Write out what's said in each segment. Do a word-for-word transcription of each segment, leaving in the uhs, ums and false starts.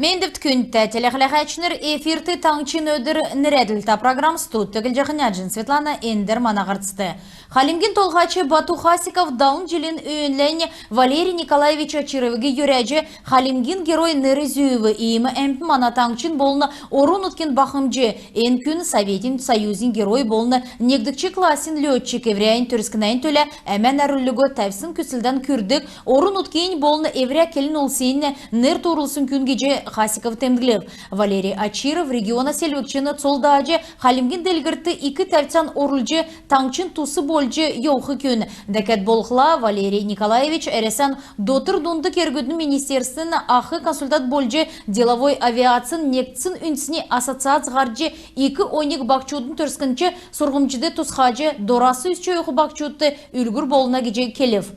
Мендвт, күндтә телехәләәчнр! Эфирт «Таңһчин өдр» нерәдлһтә программ. Студьд көтлҗәхнь Әҗин Светлана. Эндр мана һарцд. Хальмгин Толһач Бату Хасиков далн җилин өөнләнь Валерий Николаевич Очировиг йөрәҗ, Хальмгин Герой нер зүүв. Иим әмтн мана таңһчин болн орн-нутгин бахмҗ. Эн күн Советин Союзин Герой болн негдгч классин летчик. Эврәннь Төрскнәннь төлә әмән әрвллго тәвсн күслдән күрдг, орн-нутгин болн эврә келн улсин нер туурулсн күн гиҗ Хасиков темдглв. Валерий Очиров региона селвгчин цол дааҗ, Хальмгин делгрлтд ик тәвцән орулҗ, таңһчин тус болҗ йовх күн. Дәкәд болхла Валерий Николаевич Әрәсән дотр-дундын кергүдин министерствин ах консультант болҗ, деловой авиацин негдсн үндсни ассоциац һардҗ, ик оньг баһчудын төрскнч сурһмҗд тусхаҗ, дорас өсч йовх баһчудт үлгүр болна гиҗ келв.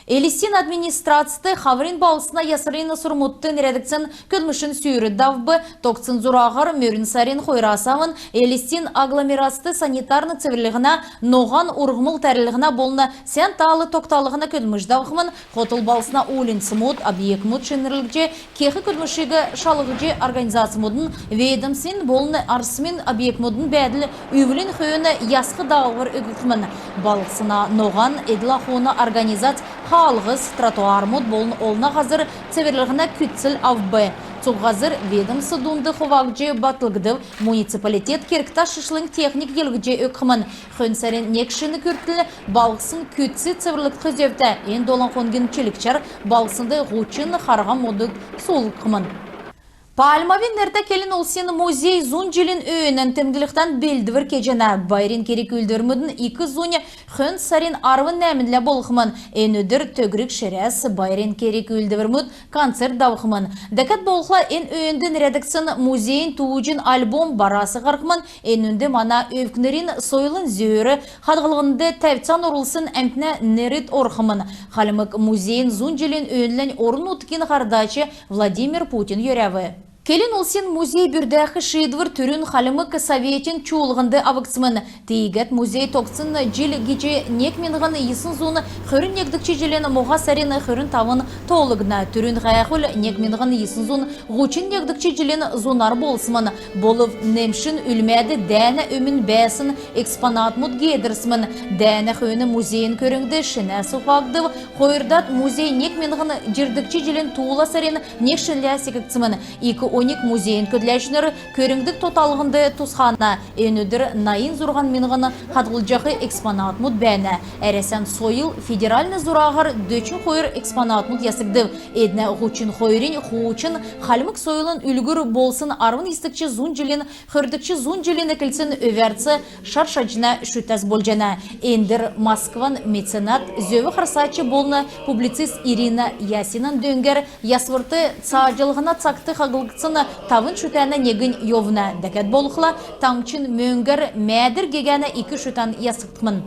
Элстин администрацд хаврин балһсна ясврин сурврмудт нерәдгдсн көдлмшин сүүр давв. Тогтсн зураһар мөрн сарин хойрас авн Элстин агломерацд санитарн цеврллһнә, ноһан урһмл тәрлһнә болн сән тал тогталһна көдлмш давхмн. Хотл балһсна уульнцмуд, объектмуд шинрүлҗ, кех көдлмшиг шалһҗ, организацмудын, ведомствин болн арсмин объектмудын бәәдл үвлин хөөн ясх даалһвр өггдхмн. Балһсна ноһан эдл-ахун организац хаалһс, тротуармуд болн олна һазр цеврллһнә күцл авв. Цуг һазр ведомств дунд хуваҗ батлгдв. Муниципалитет кергтә шишлң техник йилһҗ өгхмн. Хөн сарин нег шин күртл балһсн күцц цеврлгдх зөвтә. Эн долан хонгин чилгчәр балһснд һучн харһа модд суулһгдхмн. Пальмовин нертә келн улсин музей зун җилин өөнән темдглхдән белдвр кеҗәнә. Байрин керг-үүлдврмүдин ик зунь хөн сарин арвн нәәмнлә болхмн. Эн өдр төгрг ширәс байрин керг-үүлдврмүд, концерт давхмн. Дәкәд болхла эн өөнд нерәдгдсн музейин тууҗин альбом барас һархмн. Энүнд мана өвкнрин сойлын зөөр хадһллһнд тәвцән орулсн әмтнә нерд орхмн. Хальмг музейин зун җилин өөнләнь орн-нутгин һардач Владимир Путин йөрәв. Келн улсин музей бүрдәх шиидвр түрүн Хальмг Советин чуулһнд авгдсмн. Тиигәд музей тогтсн җил гиҗ нег миңһн йисн зун хөрн негдгч җилин моһа сарин хөрн тавн тоолгдна. Түрүн һәәхүл нег миңһн йисн зун һучн негдгч җилин зунар болсмн. Болв немшин үлмәд дәәнә өмн бәәсн экспонатмуд геедрсмн. Дәәнә хөөн музейин көрңд шинәс ухагдв. Хойрдад музей нег миңһн җирдгч җилин туула сарин нег шинлә секгдсмн. Ик оньг музейин көдләчнр көрңг тогталһнд тусхана. Эн өдр найн зурһан миңһн хадһлҗах экспонатмуд бәәнә. Әрәсән сойл федеральн зураһар дөчн хойр экспонатмуд ясгдв. Эднә һучн хойрнь хуучн хальмг сойлын үлгүр болсн арвн йисдгч зун җилин, хөрдгч зун җилин эклцин өвәрц шар шаҗна шүтәс болҗана. Эндр Москван меценат, зөв харсач болн публицист Ирина Ясинан дөңгәр ясврт цааҗллһна цагт хаһлгдсн тавн шүтәнә негнь йовна. Дәкәд болхла, таңһчин мөңгәр Мәәдр гегәнә ик шүтән ясгдхмн.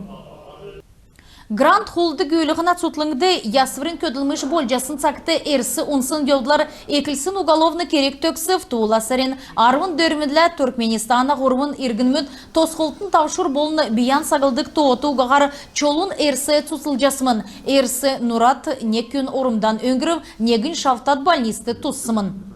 Грант хулд-гүүлһнә цутхлңд ясврин көдлмш болҗасн цагт эрс унсн йовдлар эклсн уголовн керг төгсв. Туула сарин арвн дөрвнлә Туркменистана һурвн иргнмүд тосхлтын тавшур болн бийән саглдг тоот угаһар чолун эрс цуцлҗасмн. Эрс нурад нег күн ормдан өңгрв, негнь шавтад больницд туссмн.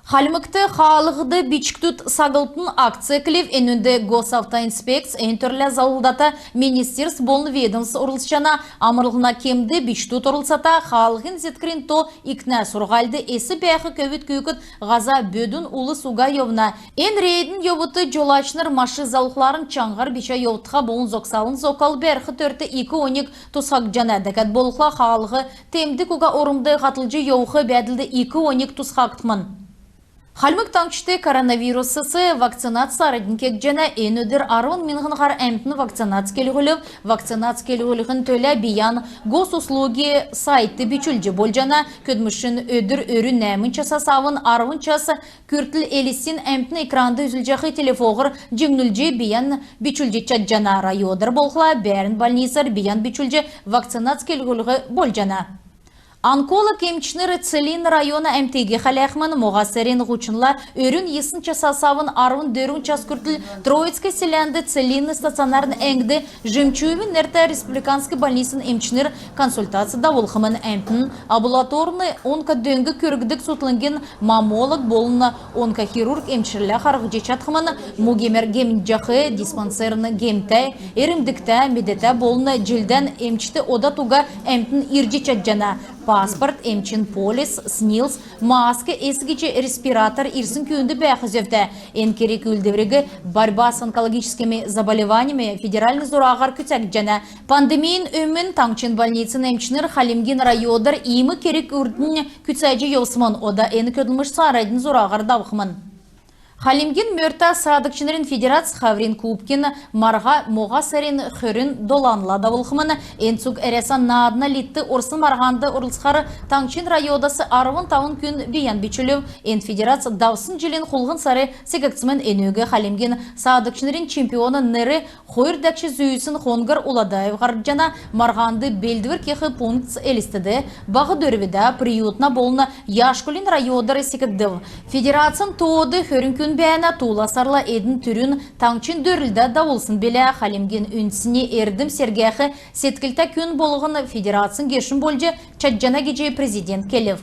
Хальмгт «Хаалһд бичкдүд саглтн» акц эклв. Энүнд Госавтоинспекц, эн төрлә залһлдата министерств болн ведомств орлцҗана. Амрлһна кемд бичкдүд орлцата хаалһин зеткрин то икнә. Сурһульд эс бәәх көвүд-күүкд һаза бөдүн улс уга йовна. Эн рейдин йовудт җолачнр машин залһларн чаңһар бичә йовтха болн зогсалын зокал бәрх төрт ик оньг тусхагдҗана. Дәкәд болхла, хаалһ темдг уга ормд һатлҗ йовх бәәдлд ик оньг тусхагдхмн. Хальмг Таңһчд коронавирусас вакцинац цааранднь кегдҗәнә. Эн өдр арвн миңһн һар әмтн вакцинац кеһүлв. Вакцинац кеһүлхин төлә бийән Госуслуги сайтд бичүлҗ болҗана. Көдлмшин өдр өрүн нәәмн часас авн арвн час күртл Элстин әмтн экранд үзүлҗәх телефоһар җиңнүлҗ бийән бичүлҗ чадҗана. Районар болхла, бәәрн больницар бийән бичүлҗ вакцинац кеһүлх болҗана. Онколог эмчнр Целинн района әмтиг хәләхмн. Моһа сарин һучнла өрүн йисн часас авн арвн дөрвн час күртл Троицк селәнд Целинн стационарн әңгд Жемчуевин нертә республиканск больницин эмчнр консультац давулхмн. Әмтн амбулаторн онкодөң күргдг цутхлңгин маммолог болн онкохирург эмчнрлә харһҗ чадхмн. Му гемәр гемнҗәх, диспансерн гемтә, эрмдгтә, медәтә болн җилдән эмчд одад уга әмтн ирҗ чадҗана. Паспорт, эмчин полис, СНИЛС, маск, эс гиҗ респиратор ирсн күүнд бәәх зөвтә. Эн керг-үүлдвриг «Борьба с онкологическими заболеваниями» федеральн зураһар күцәгдҗәнә. Пандемин өмн таңһчин больницин эмчнр Хальмгин районар иим керг урднь күцәҗ йовсмн, ода эн көдлмш цааранднь зураһар давхмн. Хальмгин мөртә саадгчнрин федерац «Хаврин кубкин» марһа моһа сарин хөрн доланла давулхмн. Эн цуг Әрәсән наадна литд орсн марһанд орлцхар таңһчин районудас арвн тавн күн бийән бичүлв. Эн федерац давсн җилин хулһн сард секгдсмн. Энүг Хальмгин саадгчнрин чемпиона нер хойр дәкҗ зүүсн Хоңһр Уладаев һардҗана. Марһанд белдвр кех пунктс Элстд, Баһ Дөрвдә, Приютна болн Яшкулин районар секгдв. Федерацин тоод хөрн күн бәәнә. Туула сарла эдн түрүн таңһчин дөрлдә давулсн билә. Хальмгин үндсни эрдм сергәх седклтә күн болһн федерацин гешүн болҗ чадҗана гиҗ президент келв.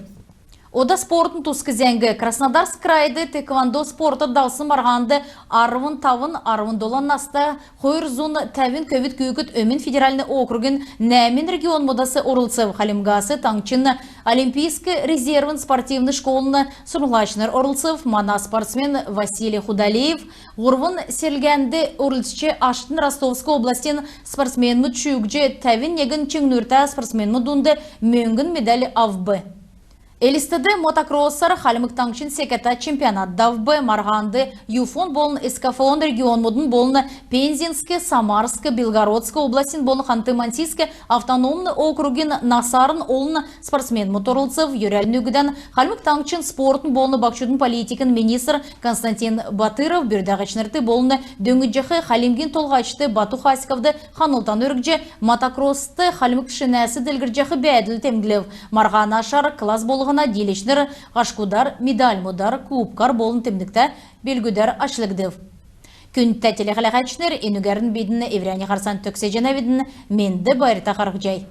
Ода спортын туск зәңг. Краснодарск крайд тхэквондо спортар давсн марһанд арвн тавн — арвн долан наста хойр зун тәвн көвүд күүкд Өмн федеральн округин нәәмн регионмудас орлцв. Хальмгас таңһчин олимпийск резервин спортивн школын сурһмҗлачнр орлцв. Мана спортсмен Василий Худалиев һурвн селгәнд орлцҗ, аштнь Ростовск областин спортсменмүд шүүҗ, тәвн негн чиңнүртә спортсменмүд дунд мөңгн медаль авв. Элстд мотокроссар Хальмг Таңһчин секәтә чемпионат давв. Марһанд ЮФО-н болн СКФО-н регионмудын болн Пензенск, Самарск, Белгородск областин болн Ханты-Мансийск автономн округин насарн олн спортсменмүд орлцв. Йөрәлин үгдән Хальмг Таңһчин спортын болн баһчудын политикин министр Константин Батыров бүрдәгчнрт болн дөңнҗәх Хальмгин Толһачд Бату Хасиковд ханлтан өргҗ, мотокросст хальмг шинәс делгрҗәх бәәдл темдглв. Марһана ашар класс болһна дииләчнр һашкудар, медальмудар, кубкар болн темдгтә белгүдәр ачлгдв. Күндтә телехәләһәчнр, энүгәрн бидн эврәннь һарцан төгсәҗәнәвидн. Менд, байрта харһцхай.